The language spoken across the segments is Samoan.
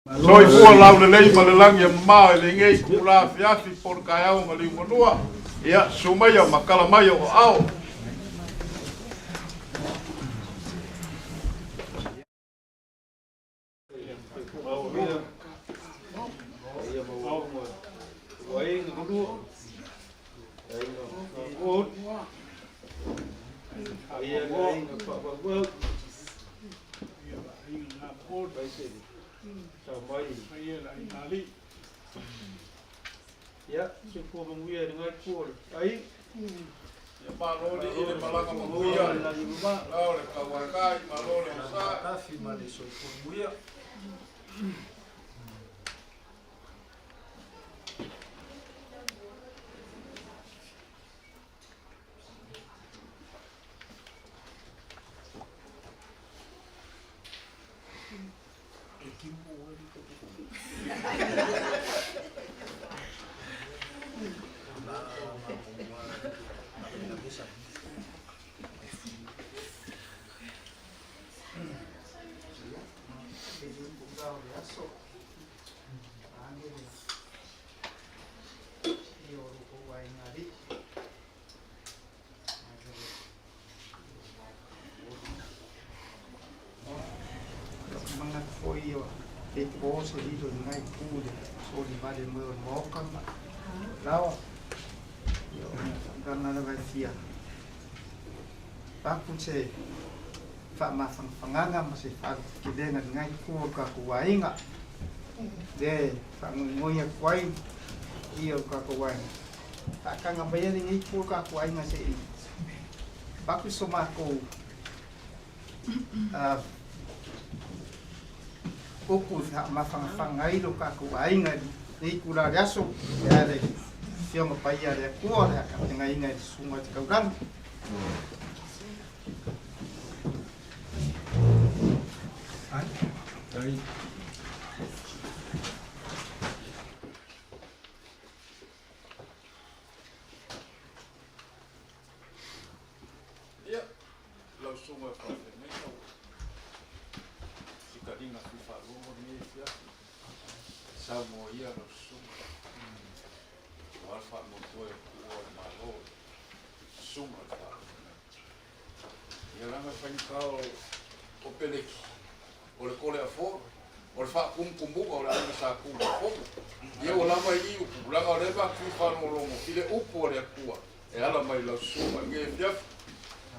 Soifua laulelei ma le lagi e mamao i lenei itula afiafi po o le taeao na liugalua. Ia, susu maia ma tala mai o aao. Ia, soifua manuia i lenei itu o le ai. Ia malo alii le malaga manuia, lao le tauatai, malo le onosai. Tafi ma le soifua manuia. Manatu foi o e po se lilo i ngai ku le solivale mai o le maoka ma laoa. Ia o le faamalaga lava e fia avatu se faamafangafagaga ma se faalupikelega i ngai ku o le tatou aiga. Lea e faanoinoi atu ai i o le tatou aiga. Faataga mai lenei ku o le tatou aiga se i avatu so matou upu i faamafanafana ai lo tatou aiga i lenei itula o le aso, e ala i Afioga Paia a le Atua, le tapenaina e le Susuga i le Taulagi. Ia, lau susuga e faafeagaiga ua sikaliga fia faalogo lenei afiafi. Saunoa ia lau susuga aua le faamoemoe o tuua o le Malo i le susuga i le faafeagaiga. Ia leaga e faigata o peleki, o le tole afoa, o le faatumutumuga o le aiga Sa Tunumafono. Ia ua lava i i upu, leaga o lea matou te fia faalogologo i le upu a le Atua e ala mai i lau susuga i lenei afiafi.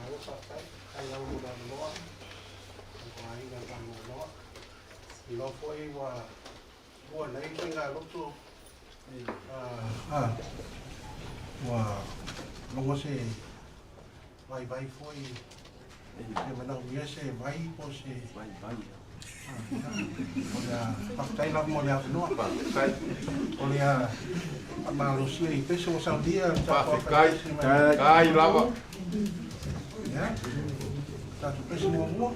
Malo faafetai, faafetai lava mo le avanoa i le aiga Tanualoa. Iloa foi ua ua nei faigalotu ua maua se vaivai foi e manaomia se vai po o se vaivai. O le a faafetai lava mo le avanoa. O le a faamalosia i pese ua saunia. Faafetai. Faafetai lava. Ia, tatou pese muamua.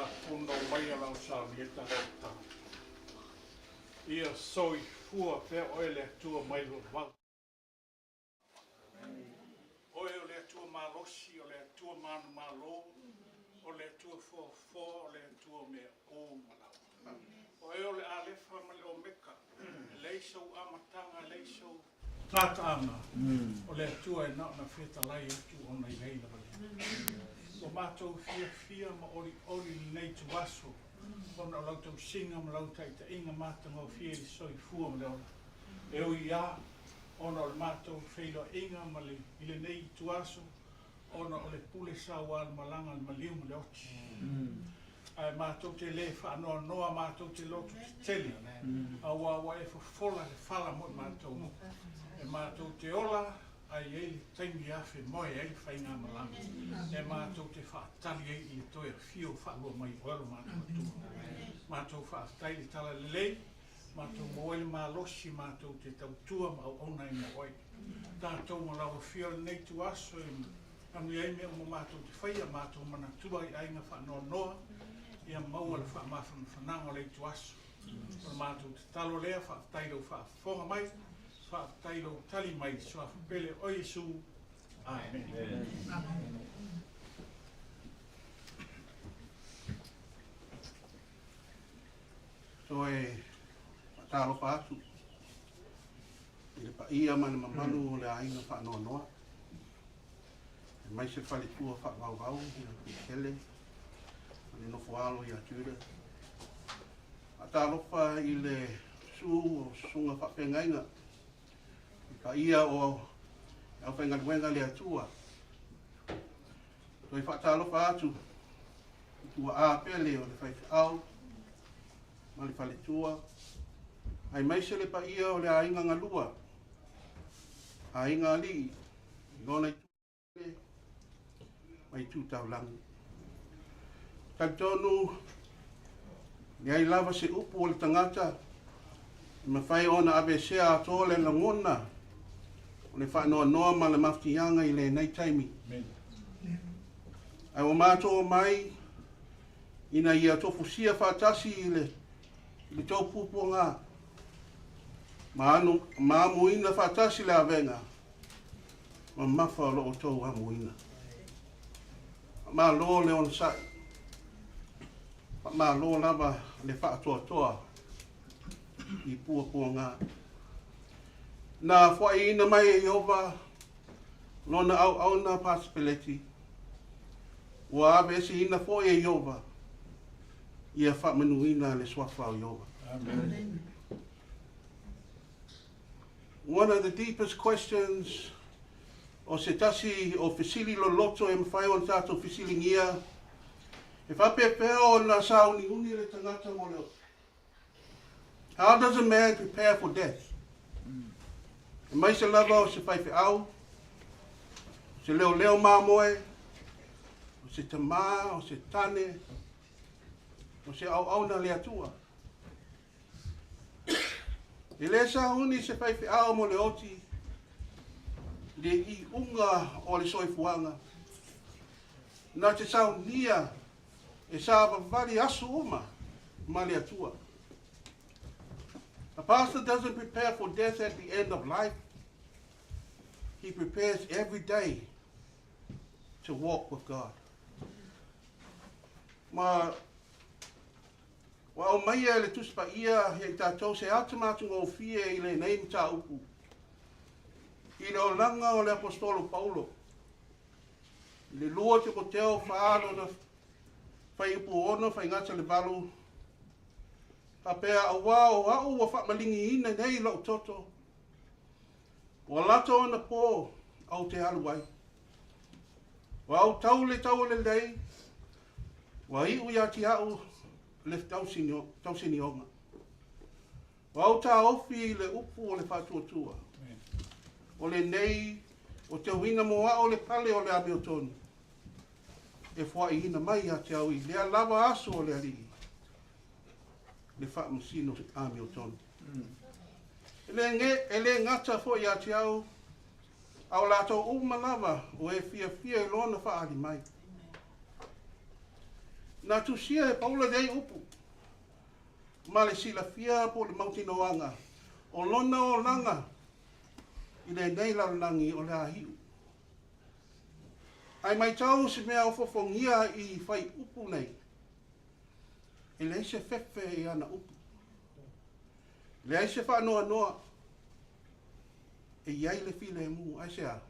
Tulafono aumaia lau saunia ai tatou tatalo. Ia soifua pea oe le Atua mai le vavau. Oe o le Atua malosi, o le Atua manumalo, o le Atua foafoa, o le Atua o mea uma lava. O oe o le Alefa ma le Omeka, e leai sou amataga, e leai sou gataaga, o le Atua e na ona fetalai atu ona i ai lava lea. Ua matou fiafia ma olioli i lenei ituaso, ona o lau tausiga ma lau taitaiga matagofie i le soifua ma le ola. E ui lava ona o le matou feiloaiga ma le, i lenei ituaso, ona o le pule saua a le malaga a le maliu ma le oti. Ae matou te le faanoanoa, matou te loto tetele, aua ua e fofola le fala mo i matou. E matou te ola, ae i ai le taimi e afemoe ai le faigamalaga, e matou te faatali ai i le toe afio faalua mai o oe lo matou Atua. Matou faafetai i le talalelei, matou maua ai le malosi matou te tautua ma auauna ai mo oe. Tatou ma lau afio i lenei ituaso e manuia ai mea uma matou te faia, matou manatua i aiga faanoanoa, ia maua le faamafanafanaga o le ituaso. O le matou tatalo lea, faafetai i lou faafofoga mai, faafetai i lou tali mai, i le suafa pele o Iesu. Amene. Toe faatalofa atu i le paia ma le mamalu o le aiga faanoanoa, aemaise faletua faavauvau ia Petele ma le nofoalo ia Judah. Faatalofa i le susu o susuga faafeagaiga, i paia o le aufaigaluega a le Atua. Toe faatalofa atu i tuaa pele o le faifeau ma le faletua, aemaise le paia o le aiga galua, aiga alii, i lona itu ma itu taulagi. Talitonu, leai lava se upu o le tagata e mafai ona aveesea atoa le lagona o le faanoanoa ma le mafatiaga i lenei taimi. Ae ua matou omai ina ia tofusia faatasi i le, i le tou puapuaga ma, anu, ma amuina faatasi le avega mamafa o lo outou amuina. Faamalo le onosai. Faamalo lava le faatoatoa i puapuaga. Na foaiina mai e Ieova lona auauna pasipeleti, ua aveeseina foi e Ieova, ia faamanuina le suafa o Ieova. Amen. One of the deepest questions o se tasi o fesili loloto e mafai ona tatou fesiligia, e faapefea ona sauniuni le tagata mo le oti? How does a man prepare for death? Aemaise lava o se faifeau, o se leoleo mamoe, o se tamā, o se tane, o se auauna a le Atua. E le sauni se faifeau mo le oti i le iuga o le soifuaga. Na te saunia e savavali aso uma ma le Atua. A pastor doesn't prepare for death at the end of life. He prepares every day to walk with God. Ma ua aumaia e le Tusi Paia ia i tatou se ata matagofie i lenei mataupu i le olaga o le Aposetolo Paulo. I le 2 Timoteo 4 lona fuaiupu 6 faigata le 8, faapea, Auā o au ua faamaligiina nei lou toto, ua lata ona pō ou te alu ai. Ua au tau le taua lelei, ua iu ia te au le tausinioga. Ua au taofi i le upu o le faatuatua. O lenei o teuina mo au le pale o le amiotonu, e foaiina mai ia te au i lea lava aso o le Alii, le faamasino amiotonu. E le, e le gata foi ia te au, a o latou uma lava o e fiafia i lona faaali mai. Na tusia e Paulo nei upu ma le silafia po o le mautinoaga o lona olaga i lenei lalolagi o le a iu. Ae maitau se mea ofofogia i fuaiupu nei, e leai se fefe i ana upu, leai se faanoanoa, e i ai le filemu. Aisea?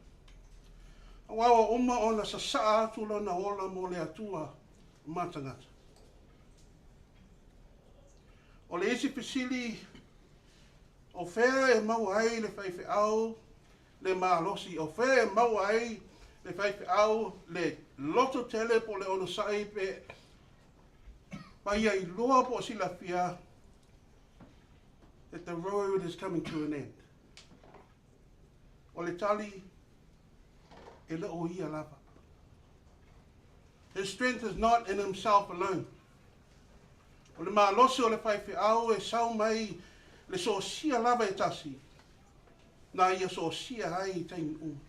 Aua ua uma ona sasaa atu lona ola mo le Atua ma tagata. O le isi fesili, o fea e maua ai le faifeau le malosi, o fea e maua ai le faifeau le loto tele po o le onosai pe ma ia iloa po o silafia that the road is coming to an end? O le tali, e le o ia lava. His strength is not in himself alone. O le malosi o le faifeau e sau mai le sosia lava e tasi, na ia sosia ai i taimi uma.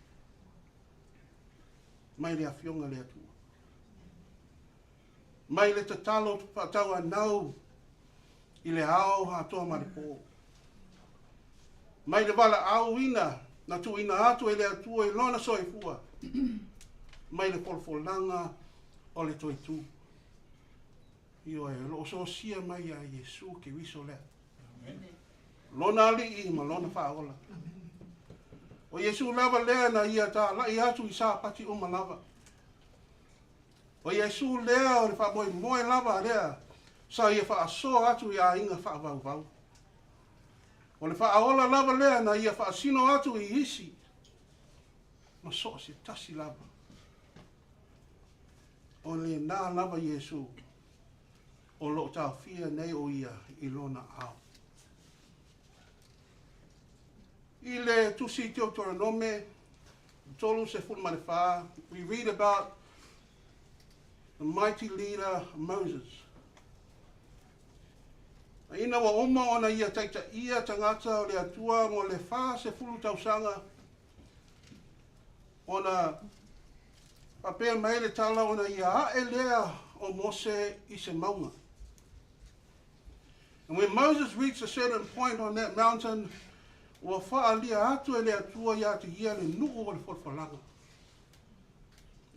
Mai le afioga le Atua. Mai le tatalo faatauanau i le ao atoa ma le pō. Mai le valaauina na tuuina atu e le Atua i lona soifua. Mai le folafolaga o le toetū. Ioe, o lo o sosia mai ia Iesu Keriso lea. Lona alii ma lona faaola. O Iesu lava lea na ia talai atu i sapati uma lava. O Iesu lea o le faamoemoe lava lea sa ia faasoa atu i aiga faavauvau. O le faaola lava lea na ia faasino atu i isi ma so o se tasi lava. O lena lava Iesu o lo o taofia nei o ia i lona ao. I le tusi Teutoronome 34, we read about the mighty leader Moses. Ina ua uma ona ia taitaia tagata o le Atua mo le 40 tausaga, ona faapea mai le tala ona ia ae lea o Mose i se mauga. And when Moses reached a certain point on that mountain, ua faalia atu e le Atua ia te ia le nuu o le folafolaga.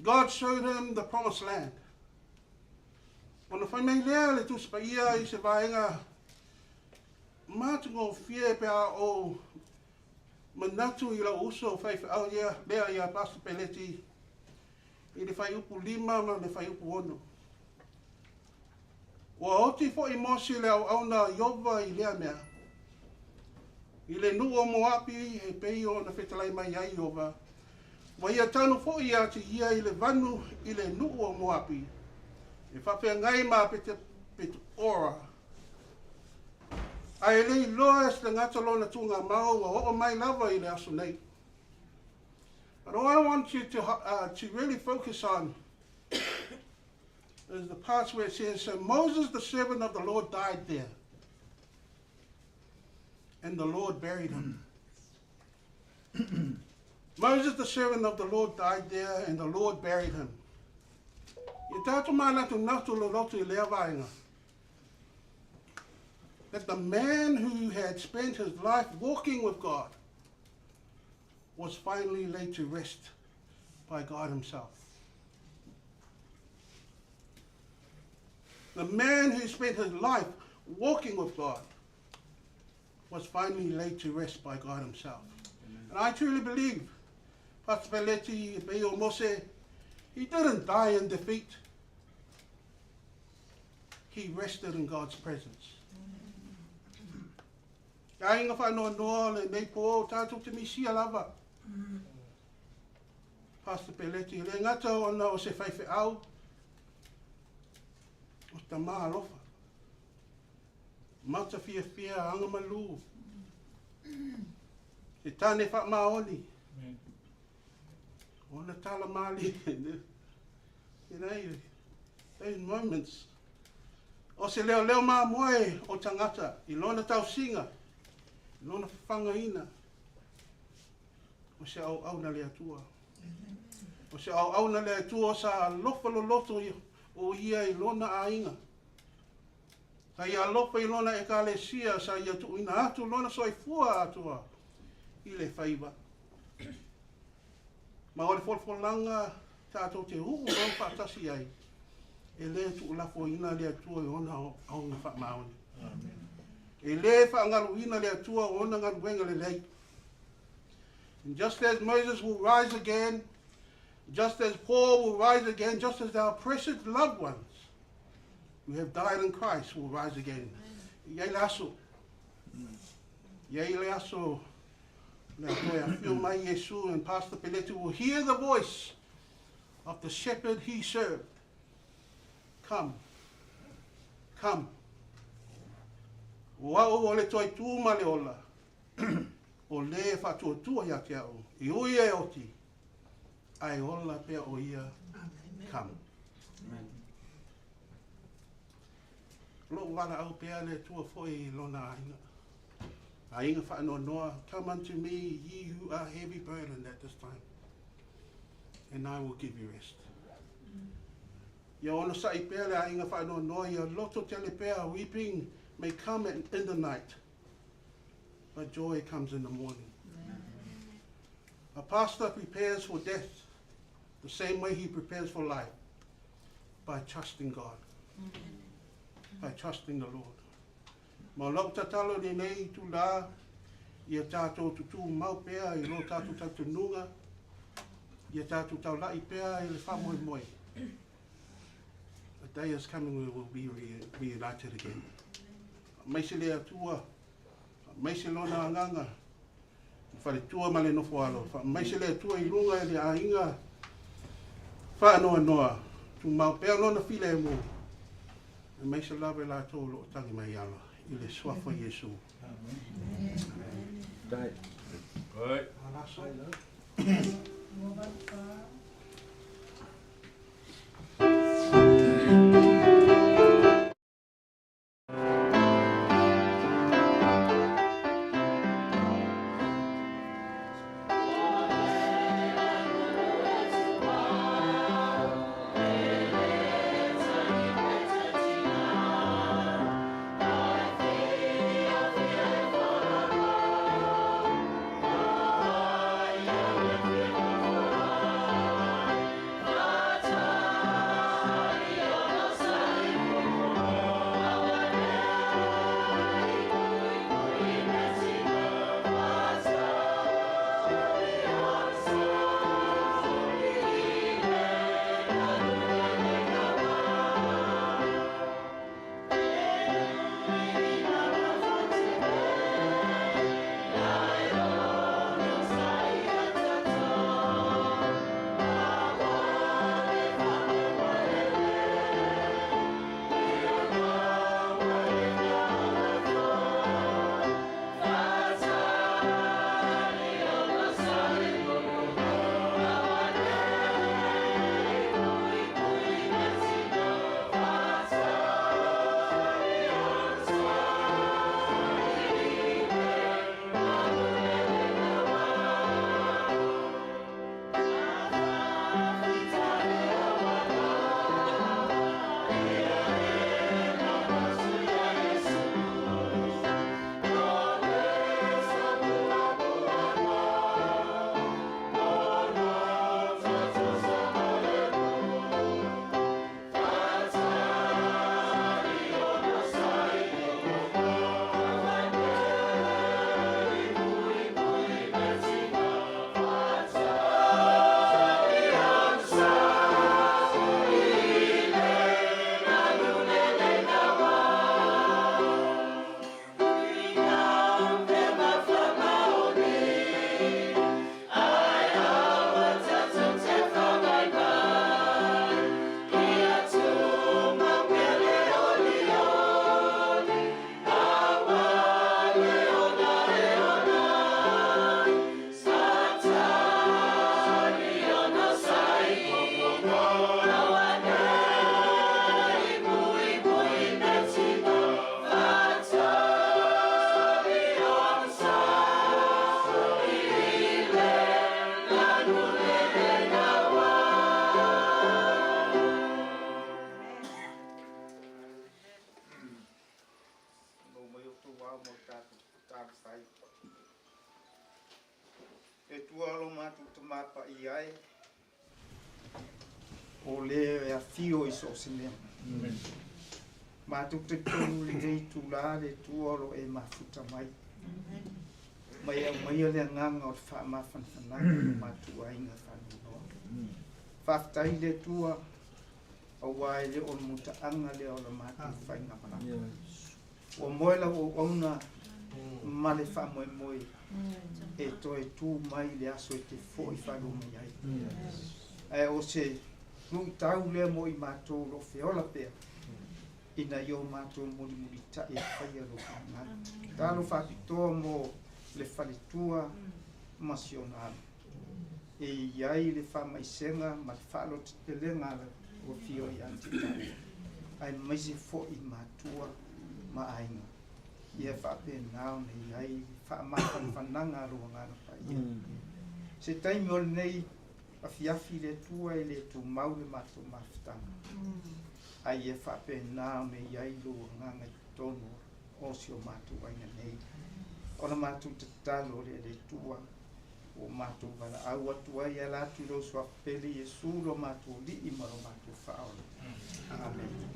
God showed him the promised land. Ona fai mai lea le Tusi Paia i se vaega matagofie pe a ou manatu i lou uso faifeau ia, lea ia Pastor Peleti i le fuaiupu 5 ma le fuaiupu 6. Ua oti foi Mose le auauna a Ieova i lea mea. I le nuu o Moapi e pei ona fetalai mai ai Ieova. Ua ia tanu foi ia te ia i le vanu i le nuu o Moapi. E faafeagai ma Petora. Ae le iloa e se tagata lona tuugamau ua oo mai lava i le aso nei. But all I want you to really focus on is the parts where it says, "So Moses, the servant of the Lord, died there. And the Lord buried him." Moses, the servant of the Lord, died there, and the Lord buried him. I tātou mānatunatu loloto i lea vaega. That the man who had spent his life walking with God was finally laid to rest by God himself. The man who spent his life walking with God was finally laid to rest by God himself. Amen. And I truly believe Pastor Peleti Peo Mose, he didn't die in defeat. He rested in God's presence. Aiga faanoanoa lenei pō tatou te misia lava. Pastor Peleti, le gata ona o se faifeau, o tama alofa. Mata fiafia agamalu. Se tane faamaoni. Ona tala mali. Those moments. O se leo leo mamoe o tagata i lona tausiga, i lona fafagaina. O se auauna le Atua. O se auauna le Atua sa alofa loloto i o ia i lona aiga. Sa ia alofa i lona ekalesia, sa ia tuuina atu lona soifua atoa i le faiva. Ma o le folafolaga tatou te uu mau faatasi ai, e le tuulafoina le Atua i ona auga faamaoni. E le faagaluina le Atua o ona galuega lelei. And just as Moses will rise again, just as Paul will rise again, just as our precious loved ones who have died in Christ will rise again. E i ai le aso. E i ai le aso le a toe afio mai Iesu and Pastor Peletu will hear the voice of the shepherd he served. Come. Come. O au o le toaitū ma le ola, o lē e faatuatua ia te au, e ui e oti, ae ola pea o ia. Come. O loo valaau pea le Atua foi i lona aiga. Aiga faanoanoa, come unto me, ye who are heavy burdened at this time, and I will give you rest. Ia onosai pea le aiga faanoanoa, ia loto tele pea, weeping may come in the night, but joy comes in the morning. A pastor prepares for death the same way he prepares for life, by trusting God, by trusting the Lord. Ma o lau tatalo lenei itulā, ia tatou tutū mau pea i lo tatou talitonuga, ia tatou taula'i pea i le faamoemoe. A day is coming we will be reunited again. Faamaise le Atua, faamaise Lona Agaga i faletua ma le nofoalo. Faamaise le Atua i luga i le aiga faanoanoa, tumau pea Lona filemu, aemaise lava i latou o lo o tagi mai ala i le Suafa o Iesu. Amen. Alaso. faaaloalo mo le tatou tatalo fai. Le Atua o lo matou Tama Paia e, o le e afio i so o se mea. Matou talitonu i lenei itula le Atua o lo o e mafuta mai, ma e aumaia le agaga o le faamafanafanaga i lo matou aiga faanoanoa. Faafetai i le Atua, aua e le o le mutaaga lea o la matou faigamalaga. Ua moe lau auauna ma le faamoemoe e toe tu mai i le aso e te foi faalua mai ai. Ae o se luitau lea mo i matou o lo o feola pea ina ia o matou mulimulitai e faia lou finagalo. Tatalo faapitoa mo le faletua ma si ona alo. E i ai le faamaisega ma le faalototelega a lau Afio ia te taua, aemaise foi matua ma aiga. Ia faapena ona i ai le faamafanafanaga a lou Agaga Paia. Se taimi o lenei afiafi le Atua e le tumau le matou mafutaga, a ia faapena ona i ai lou Agaga i totonu o si o matou aiga nei. O la matou tatalo lea le Atua, ua matou valaau atu ai e ala atu i lou Suafa pele Iesu lo matou Alii ma lo matou Faaola. Amene.